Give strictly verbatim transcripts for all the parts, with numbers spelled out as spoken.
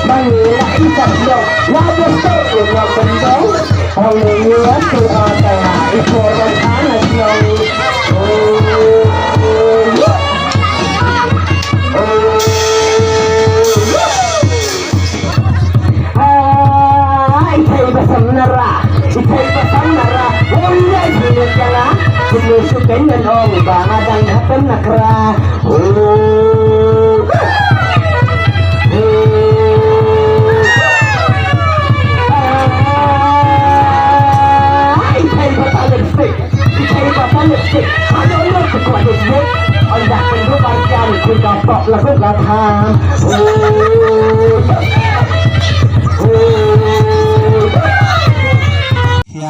Hi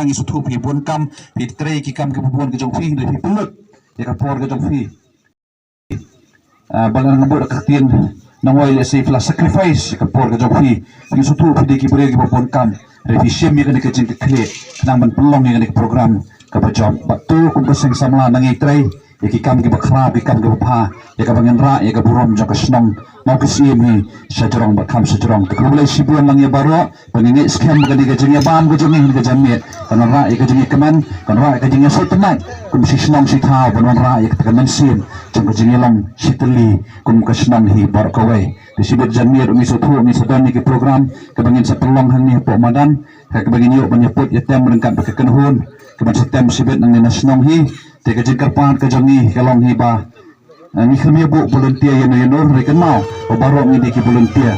ngi sngewthuh phi bun kam, phi trei ki kam kiba bun ka jong phi, hynrei phi pynlut ïa ka por ka jong phi. Ah, ba la nang bud ka ktien nongwei, lehse phi la sacrifice ïa ka por ka jong phi. Ngi sngewthuh phi dei ki briew kiba bun kam, hynrei phi shim ïa kane ka jingkitkhlieh khnang ban pynlong ïa kane ka program kaba jop. Bad to kum ka seng samla nang ïai trei ïa ki kam kiba khraw, ki kam kiba bha, ïa kaba ngin rah ïa ka burom jong ka shnong Mawkisiem hi sha jrong bad kham sha jrong. Te khublei shibun lang ïa baroh, ba ngi ngeit skhem ba kane ka jingïabam ka jong ngi ha kane ka janmiet kan wanrah ïa ka jingïakmen, kan wanrah ïa ka jingïasngewtynnat kum shi shnong shi thaw, ban wanrah ïa kata ka mynsiem jong ka jingïalong shitylli kum ka shnong hi baroh kawei. Te shibit janmiet ngi sngewthuh ngi sa don ïa ki program kaba ngin sa pynlong hangne hapoh madan, ha kaba ngin ïoh ban ïaput ïatem ryngkat bad ka kynhun kaban sa tem shibit nangne na shnong hi. Te ka jingkyrpad ka jong ngi ka long hi ba, ah, ngi khlem ïa buh volunteer ïano ïano, hynrei kynmaw ba baroh ngi dei ki volunteer.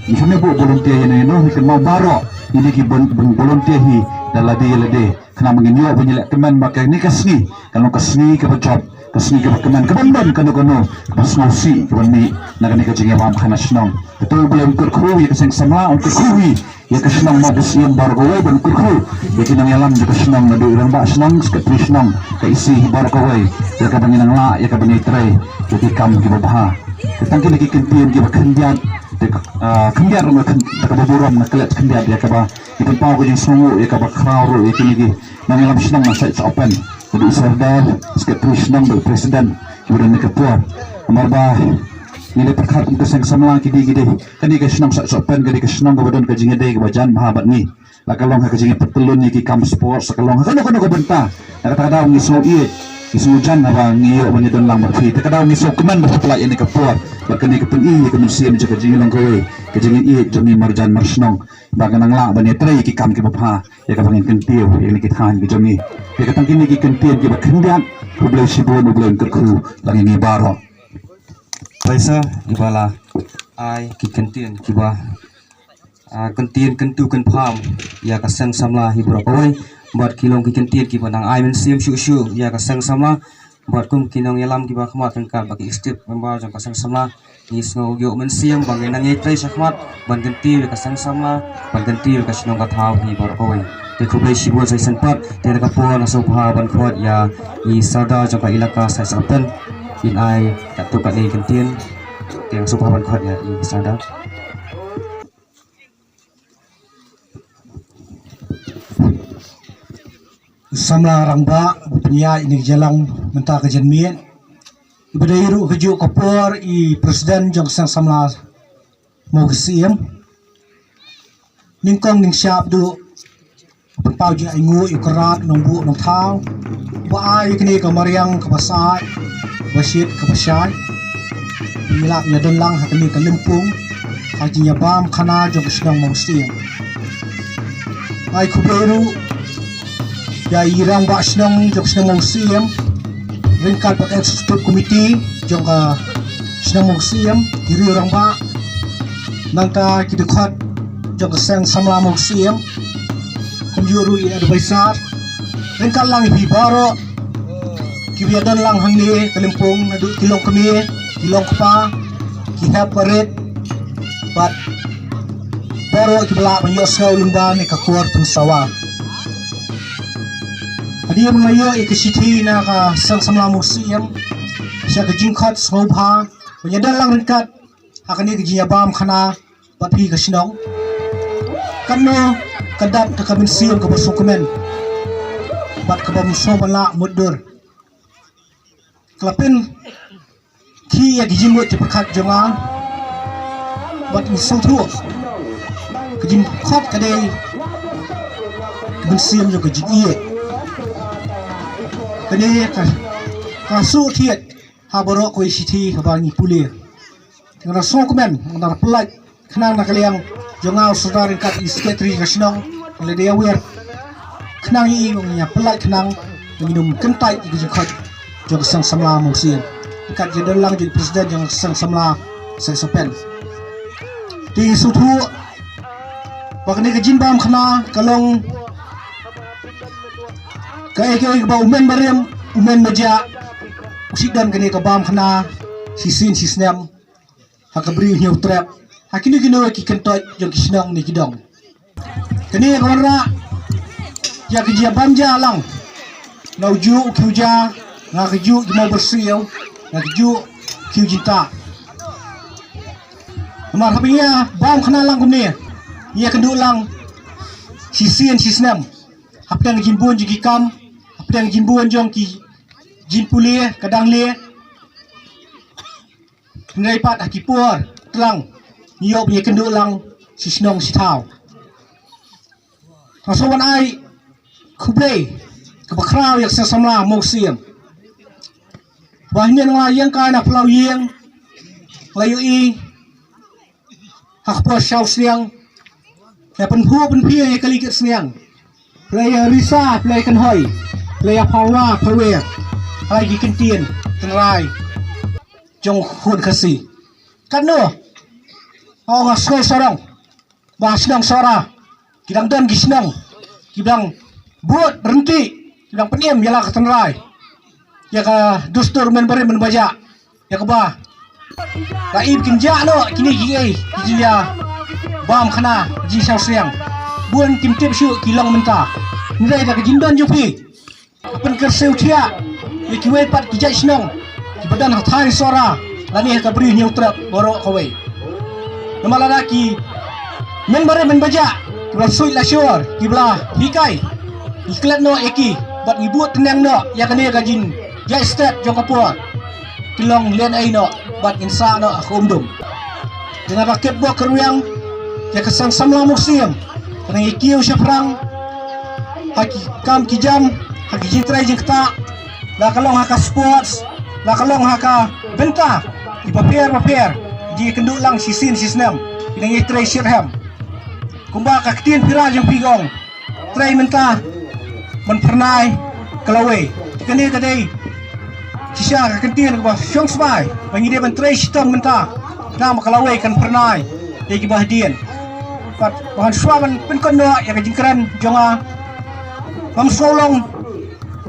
Ngi khlem ïa buh volunteer ïano ïano, hynrei kynmaw baroh ngi dei ki vol-, volunteer hi da lade ïa lade. Khnang ba ngin ïoh ban ïaleh kmen ba kane ka sngi kan long ka sngi kaba jop, ka sngi kaba kmen, kaban don kano kano kaba sngewsih kaban mih na kane ka jingïabam khana shnong. Te to U Blei un kyrkhu ïa ka seng samla, un kyrkhu ïa ka shnong Mawkisiem baroh kawei, ban kyrkhu ïa ki nongïalam jong ka shnong, naduh i rangbah shnong, secretary shnong, ka E C baroh kawei, ïa kaba ngin nang lah ïa kaba ngin trei ïa ki kam kiba bha. Te tang kine ki kyntien kiba khyndiat, te, ah, khyndiat ruh nga khyn-, te kaba burom nga klet khyndiat ïa kaba ngi pynpaw ka jingsngewnguh ïa kaba khraw ruh ïa kine ki nongïalam shnong na Sait Sohpen, naduh i sordar, secretary shnong bad president kiba don ha kane ka por. Namar ba ngi la pyrkhat kum ka seng samla ki dei, ki dei, kane ka shnong Sait Sohpen ka dei ka shnong kaba don ka jingïadei kaba jan bha bad ngi. La ka long ha ka jingïapyntylun ïa ki kam sports, la ka long ha kano kano ka bynta. Na kata ka daw ngi sngew ïeit, ngi sngew jan haba ngi ïoh ban ïadon lang bad phi. Te ka daw ngi sngewkmen ba phi pynlait ïa kane ka por bad kane ka pyni ïa ka mynsiem jong ka jinglong kawei, ka jingïeit jong ngi marjan marshnong, ba ngin nang lah ban ïatrei ïa ki kam kiba bha, ïa kaba ngin kyntiew ïa kine ki thaiñ ki jong ngi. Ïa ka tang kine ki kyntien kiba khyndiat, khublei shibun, U Blei un kyrkhu lang ïa ngi baroh. Pisa iba la ai ki kyntien kiba, ah, kyntien kyntu kynpham ïa ka seng samla hi baroh kawei, bad ki long ki kyntien kiba nang ai mynsiem shuh shuh ïa ka seng samla. Bad kum ki nongïalam kiba khmat ryngkat bad ki executive member jong ka seng samla, ngi sngew ïoh mynsiem ba ngin nang ïai trei shakhmat ban kyntiew ïa ka seng samla, ban kyntiew ïa ka shnong ka thaw hi baroh kawei. Te khublei shibun sa shisien pat. Te na ka por nga sngewbha ban khot ïa i sordar jong ka ilaka Sait Sohpen, in ai katto katne ki kyntien. Te nga sngewbha ban khot ïa i sordar. Samla rangbah ba pynïaid ïa kane ka jingïalang mynta ka janmiet, iba dei ruh kajuh ka por i president jong ka seng samla Mawkisiem. Nyngkong nyngshap duh pynpaw jingainguh ïa u Kynrad Nongbuh Nongthaw ba ai ïa kane ka mariang kaba sah, kaba shit, kaba shai, ba ngi lah ïadon lang ha kane ka lympung ka jingïabam khana jong ka shnong Mawkisiem. Ai khublei ruh ïa i rangbah shnong jong ka shnong Mawkisiem ryngkat bad executive committee jong ka shnong Mawkisiem, ki riew rangbah, nangta ki dkhot jong ka seng samla Mawkisiem, kumjuh ruh i advisor, ryngkat lang ïa phi baroh kiba ïadon lang hangne ka lympung, naduh ki longkmie, ki longkpa, ki hep barit, bad baroh kiba lah ban ïohsngew lyngba kane ka khubor pynsawa. Hadien ba nga ïoh ïa ka shithi na ka seng samla Mawkisiem sha ka jingkhot sngewbha ban ïadon lang ryngkat ha kane ka jingïabam khana bad phi ka shnong, kano ka dap da ka mynsiem kaba sngewkmen bad kaba mynsngew ban lah mutdur. Ka la pynkhih ïa ki jingmut jingpyrkhat jong nga bad ngi sngewthuh Ka jingkhot ka dei ka mynsiem jong ka jingïeit. Kane ka, ka suk thied ha baroh kawei shithi haba ngi pule. Nga da sngewkmen, nga da pynlait khnang na ka liang jong nga u Sordar ryngkat i Secretary ka shnong, lada ïa wer khnang ïa i, ngi ïa pynlait khnang, ngi nym kyntait ïa ka jingkhot jong ka Seng Samla Mawsiem. Ryngkat ïa don lang jong i President jong ka Seng Samla Seng Sopen. Te sngewthuh ba kane ka jingbam khana ka long kaei kaei kaba u men barim, u men baja u sdang, kane ka bam khana shisien shisnem ha ka Bri u Hynñiewtrep, ha kino kino ki kyntoit jong ki shnong ne ki dong. Kane ka wanrah ïa ka jia bam ja lang na u juh u khiew ja, na ka juh ki mawbyrsiew, na ka juh u khiew jingtah. Namar haba ngi ïa bam khana lang kumne, ngi ïa kynduh lang shisien shisnem hapdeng ka jingbun jong ki kam, hapdeng ka jingbun jong ki jingpule ka dang le. Hynrei pat ha ki por tlang ngi ïoh ban ïa kynduh lang shi shnong shi thaw. Nga sngewbha ban ai khublei kaba khraw ïa ka Seng Samla Mawsiem. Ba hynnin nga la ïeng kai na phyllaw ïing, nga la ïohi ha ka por shaw sniang, la pynphuh pynphieng ïa ka liket sniang, la ïa risa, la ïa kynhoi, la ïa phawa phawer ha la ki kyntien tynrai jong khun Khasi. Katno nga sngew sarong ba ha shnong Sohra ki dang don ki shnong ki dang bud ryntih, ki dang pynim ïa la ka tynrai, ïa ka dustur men barim men baja, ïa kaba la ïoh kin jah noh kine kiei ki jingbam khana jingshaw sniang. Bun kim tip shuh ki long mynta. Hynrei da ka jingdon jong phi, pynkyrsiew thiah ïa kiwei pat ki jait shnong kiba don ha thaiñ Sohra lane ha ka Bri u Hynñiewtrep baroh kawei. Namar lada ki men barim men baja kiba la suit la shor, kiba la hikai, ngi klet noh ïa ki bad ngi bud tneng noh ïa kane ka jingjait stet jong ka por, ki long lehnohei noh bad ngin sah noh ha ka umdum. Te nga da kyrpad kyrwiang ïa ka Seng Samla Mawsiem, ka nang ïa kiew shaphrang ha ki kam ki jam, ha ki jingtrei jingktah, la ka long ha ka sports, la ka long ha ka bynta kiba pher ba pher, ki jingïakynduh lang shisien shisnem, ki nang ïatrei shitrhem. Kumba ka ktien Pyrshah jong phi ka ong, trei mynta ban phyrnai ka lawei. Kane ka dei shisha ka kyntien kaba shong sbai ba ngi dei ban trei shitom mynta, khnang ba ka lawei kan phyrnai ïa kiba hadien. Bad ba ngan shuwa ban pynkut noh ïa ka jingkren jong nga, ngam sngew long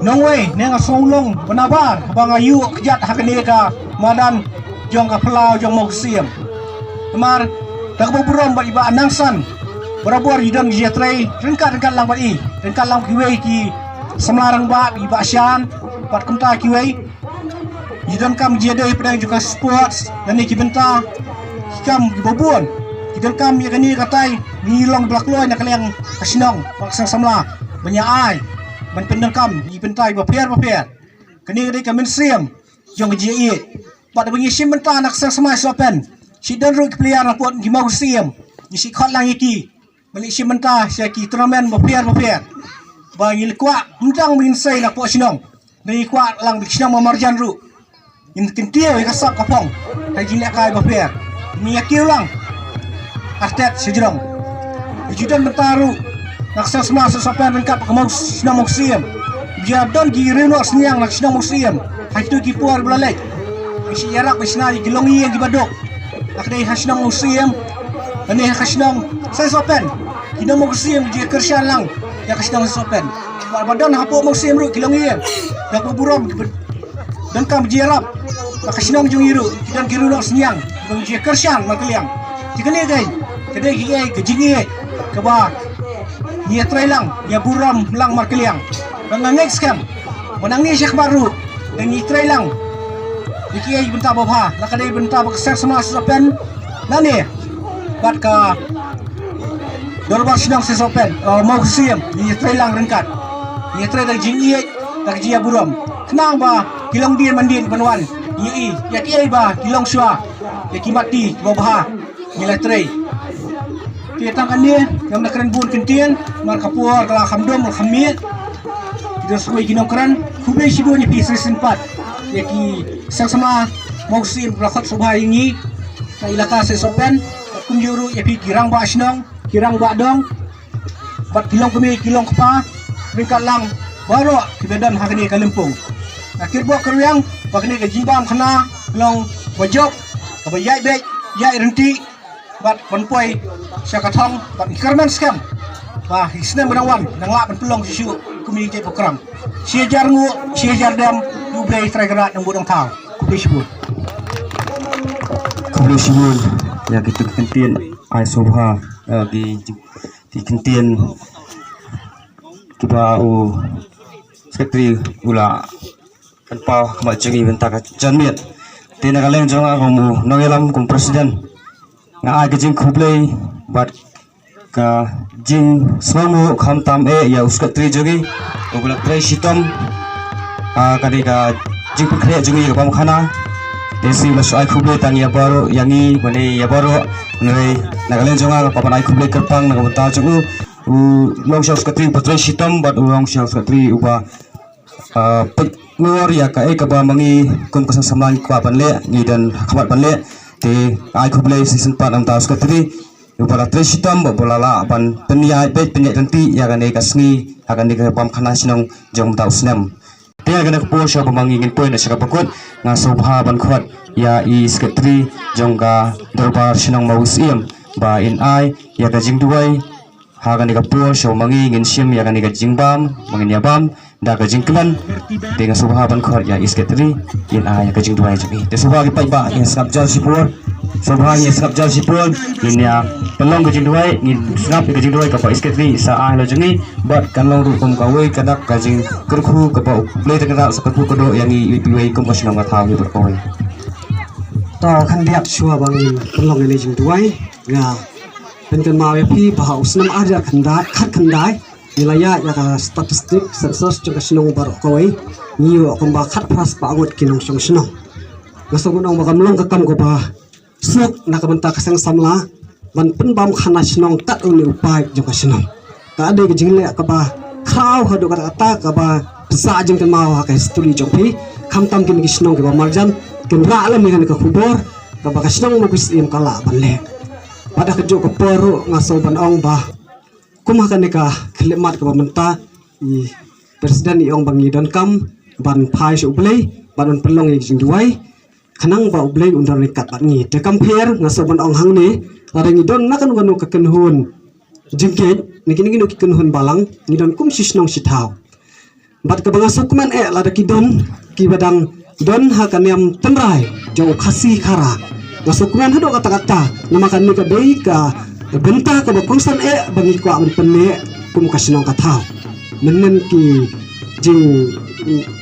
nongwei ne nga sngew long ba nabar haba nga ïuh kjat ha kane ka madan jong ka phyllaw jong Mawksiem. Namar da kaba burom bad i Bah Nangsan, barabor i don ki jingïatrei ryngkat ryngkat lang bad i, ryngkat lang kiwei ki samla rangbah, i Bah Shan bad kumta kiwei. Ngi donkam jingïadei hapdeng jong ka sports lane ki bynta ki kam kiba bun. Ngi donkam ïa kane katai ngi long ba la kloi na ka liang ka shnong bad ka seng samla ban ïa ai ban pyndonkam ïa ki bynta kiba pher ba pher. Kane ka dei ka mynsiem jong ka jingïeit. Bad ba ngi shim bynta na ka seng samla Sohpen, shi don ruh ki player na pud ki Mawksiem, ngi shi khot lang ïa ki ban leit shim bynta sha ki tournament bapher bapher. Ba ngi la kwah ym tang ba ngin sei na pud shnong, ngi kwah lang ba ki shnong ba marjan ruh ngin kyntiew ïa ka sap ka phong ha ki jinglehkai bapher. Ngi ïa kiew lang artet sha jrong. Ngi ju don bynta ruh na ka seng samla Sohpen ryngkat ka Maw, shnong Mawksiem. Ïa don ki riewnoh sniang na ka shnong Mawksiem ha kito ki por ba la leit. Ngi shi ïarap ba shna ïa ki longïing kiba duk. Ha ka dei ha shnong Mawksiem lane ha ka shnong Sohpen, ki nong Mawksiem ki ju kyrshan lang ïa ka shnong Sohpen. Ba, ba don hapoh Mawksiem ruh ki longïing, da kaba burom kiba donkam jingïarap. Ba ka shnong jong ngi ruh ki don ki riewnoh sniang kiba ju kyrshan markylliang. Te kane ka dei, ka dei ka jingïeit kaba ngi ïatrei lang, ngi ïa burom lang markylliang. Ba nga ngeit skhem ba nangne shakhmat ruh da ngi trei lang ïa kiei ki bynta babha, la ka dei bynta ba ka seng samla Sohpen lane bad ka dorbar shnong Sohpen, eh, Mawksiem, ngi ïatrei lang ryngkat. Ngi ïatrei da ka jingïeit, da ka jingïaburom, khnang ba ki longdien mandien ban wan ngi ïohi ïa kiei ba ki long shuwa, ïa ki matti kiba bha ngi la trei. Te tang kane, ngam da kren bun kyntien, namar ka por ka la kham dum, kham miet. Ki da sngewsih ki nongkren, khublei shibun ïa phi shisien pat. Ïa ki seng samla Mawsyiemkala khot sngewbha ïa ngi, ka ilaka Seisohpen, kumjuh ruh ïa phi ki rangbah shnong, ki rangbah dong, bad ki long kmie, ki long kpa, ryngkat lang baroh kiba don ha kane ka lympung. Nga kyrpad kyrwiang ba kane ka jingbam khana long ba jop, kaba ïaid beit, ïaid ryntih, bad ban poi sha ka thong, bad ngi kyrmen skhem ba ki snem ba dang wan nang lah ban pynlong shuh shuh kum ïa ki program. Shi hajar nguh, shi hajar dem, U Blei Trai Kynrad nang buh nang thaw. Khublei shibun. Khublei shibun ïa kitu ki kyntien ai sngewbha, eh, ki, ki kyntien kiba u Secretary u la pynpaw ha khmat jong ngi mynta ka janmiet. Te na ka liang jong nga kum u nongïalam, kum president, nga ai ka jingkhublei bad ka jingsngewnguh khamtam eh ïa u Secretary jong ngi uba la trei shitom ha kane ka jingpynkhreh jong ngi ïa ka bam khana. Te shu la shu ai khublei tang ïa baroh, ïa ngi, mane ïa baroh. Hynrei na ka liang jong nga nga kwah ban ai khublei kyrpang na ka bynta jong u, u long sha u Secretary uba trei shitom bad u long sha u Secretary uba, ah, peit nongor ïa kaei kaba ma ngi kum ka seng samla ngi kwah ban leh, ngi don ha khmat ban leh. Te ai khublei shisien pat na ka bynta u Secretary uba la trei shitom bad uba la lah ban pynïaid beit, pynïaid ryntih ïa kane ka sngi ha kane ka bam khana shnong jong mynta u snem. Te ha kane ka por shuwa ba ma ngi ngin poi noh sha kaba kut, nga sngewbha ban khot ïa i Secretary jong ka Dorbar Shnong Mawsyiemkala ba in ai ïa ka jingduwai. Ha kane ka por shuwa ma ngi ngin shim ïa kane ka jingbam, ma ngin ïa bam da ka jingkmen. Te nga sngewbha ban khot ïa i Secretary in ai ïa ka jingduwai jong i. Te sngewbha ki paidbah, ngin sngap jar shipor. Sngewbha ngin sngap jar shipor. Ngin ïa pynlong ka jingduwai, ngin sngap ïa ka jingduwai kaba i Secretary i sa ai halor jong ngi. Bad kan long ruh kum kawei ka dak ka jingkyrkhu kaba U Blei Trai Kynrad sa kyrkhu kyrdoh ïa ngi iwei pa iwei kum ka shnong ka thaw hi bad kawei. To khyndiat shuwa ba ngin pynlong ïa kane ka jingduwai, nga pynkynmaw ïa phi ba ha u snem ar hajar khyndai, khatkhyndai, ngi la ïaid ïa ka statistic census jong ka shnong baroh kawei, ngi ïoh kumba khatphra spah ngut ki nongshong shnong. Nga sngewbha ban ong ba kam long ka kam kaba suk na ka bynta ka seng samla ban pynbam khana shnong kat une u paip jong ka shnong. Ka dei ka jingleh kaba khraw haduh katta katta, kaba pynshah jingkynmaw ha ka history jong phi. Khamtam kine ki shnong kiba marjan kin rah lem ïa kane ka khubor kaba ka shnong Mawsyiemkala ka lah ban leh. Bad ha kajuh ka por ruh nga sngewbha ban ong ba kum ha kane ka khyllipmat kaba mynta, i president i ong ba ngi donkam ban phai sha U Blei, ban pynlong ïa ka jingduwai, khnang ba U Blei un don ryngkat bad ngi. Te kam pher, nga sngewbha ban ong hangne, lada ngi don na kano kano ka kynhun jingkit, na kino kino ki kynhun balang, ngi don kum shi shnong shi thaw. Bad kaba nga sngewkmen eh, lada ki don kiba dang don ha ka niam tynrai jong u Khasi Khara, nga sngewkmen haduh katta katta, namar kane ka dei ka bynta kaba kongsan eh ba ngi kwah ban pynneh kum ka shnong ka thaw. Mynnin ki jing,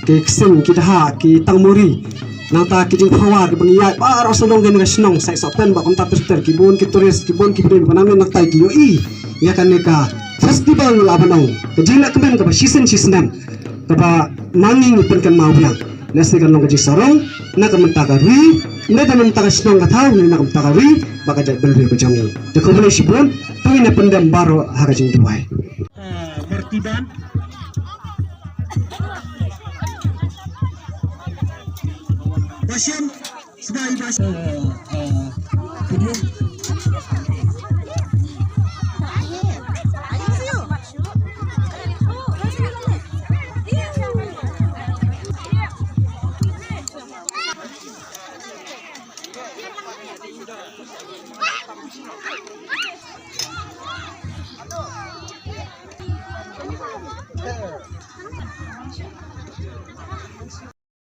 ki ksing, ki dha, ki tangmuri, nangta ki jingphawa kiba ngi ïaid baroh sawdong kane ka shnong Saisohpen bad kumta ter ter, ki bun ki tourist, ki bun ki briew ba nang nangta ki ïohi ïa kane ka festival, la ban ong ka jingleh kmen kaba shisien shisnem, kaba ma ngi ngi pynkynmaw biang. Lehse kan long ka jingsarong na ka bynta ka ri, ne na ka bynta ka shnong ka thaw, ne na ka bynta ka ri bad ka jaitbynriew ka jong ngi. Te khublei shibun, to ngin ïa pyndem baroh ha ka jingduwai. Ah, Martiban. Basham, sbai basham.